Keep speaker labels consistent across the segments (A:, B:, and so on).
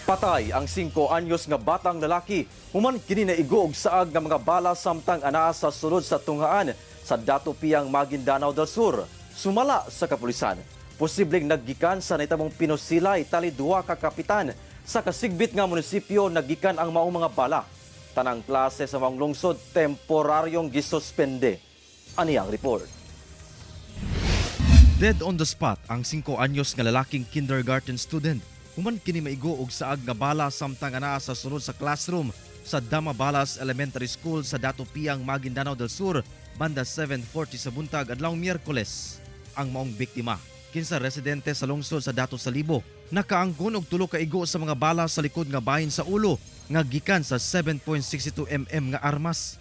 A: Patay ang 5 anyos nga batang lalaki human kini naigo og saag nga mga bala samtang anaa sa sulod sa tunghaan sa Datu Piang, Maguindanao del Sur. Sumala sa kapulisan, posibleng naggikan sa nahitabong pinusilay tali duha ka kapitan sa kasigbit nga munisipyo naggikan ang maong mga bala. Tanang klase sa maong lungsod temporaryong gisuspende. Ani ang report. Dead on the spot ang 5 anyos nga lalaking kindergarten student human kini maigo og saag nga bala samtang anaa sa sulod sa classroom sa Damabalas Elementary School sa Datu Piang, Maguindanao del Sur banda 7:40 sa buntag adlaw Miyerkules. Ang maong biktima, kinsa residente sa lungsod sa Datu Salibo, nakaangkon og tulo ka igo sa mga bala sa likod nga bahin sa ulo nga gikan sa 7.62 mm nga armas.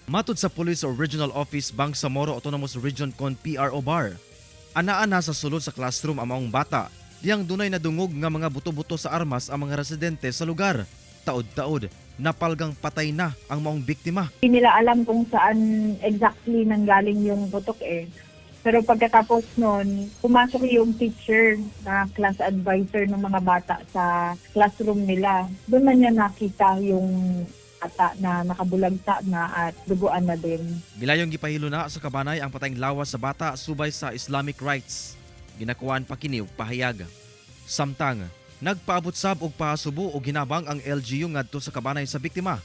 A: Matud sa Police Regional Office Bangsamoro Autonomous Region kon PRO Bar, anaa na sa sulod sa classroom ang maong bata diyang dunay nadungog nga mga buto-buto sa armas ang mga residente sa lugar. Taod-taod, napalgang patay na ang maong biktima.
B: Hindi nila alam kung saan exactly nanggaling yung putok eh. Pero pagkatapos nun, pumasok yung teacher na class advisor ng mga bata sa classroom nila. Doon na niya nakita yung bata na nakabulagta na at duguan na din.
A: Gilayong gipahilo na sa kabanay ang patayng lawas sa bata subay sa Islamic rites. Ginakuan pa kini og pahayag. Samtang nagpaabot sab og pahasubo og hinabang ang LGU ngadto sa kabanay sa biktima.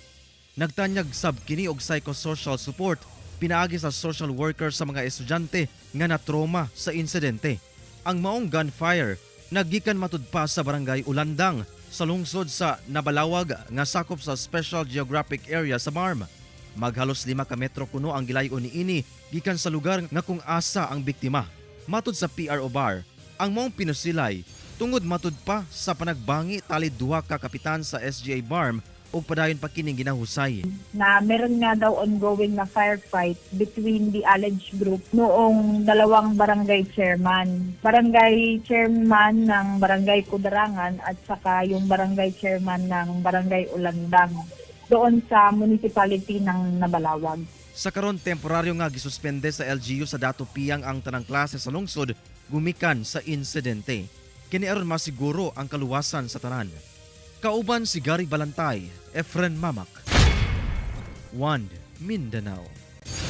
A: Nagtanyag sab kini og psychosocial support pinaagi sa social worker sa mga estudyante nga na-trauma sa insidente. Ang maong gunfire naggikan matud pa sa Barangay Ulandang sa lungsod sa Nabalawag nga sakop sa Special Geographic Area sa BARMM. Maghalos 5 ka metro kuno ang gilayon niini gikan sa lugar nga kung asa ang biktima. Matud sa PRO Bar, ang maong pinusilay tungod matud pa sa panagbangi tali duha ka kapitan sa SGA BARMM ug padayon pa kining ginahusay.
B: Na meron nga daw ongoing na firefight between the alleged group noong dalawang barangay chairman. Barangay chairman ng Barangay Kudarangan at saka yung barangay chairman ng Barangay Ulandang doon sa municipality ng Nabalawag.
A: Sa karon, temporaryo nga gisuspende sa LGU sa Datu Piang ang tanang klase sa lungsod gumikan sa insidente. Kini aron masiguro ang kaluwasan sa tanan. Kauban si Gary Balantay, Efren Mamak. One Mindanao.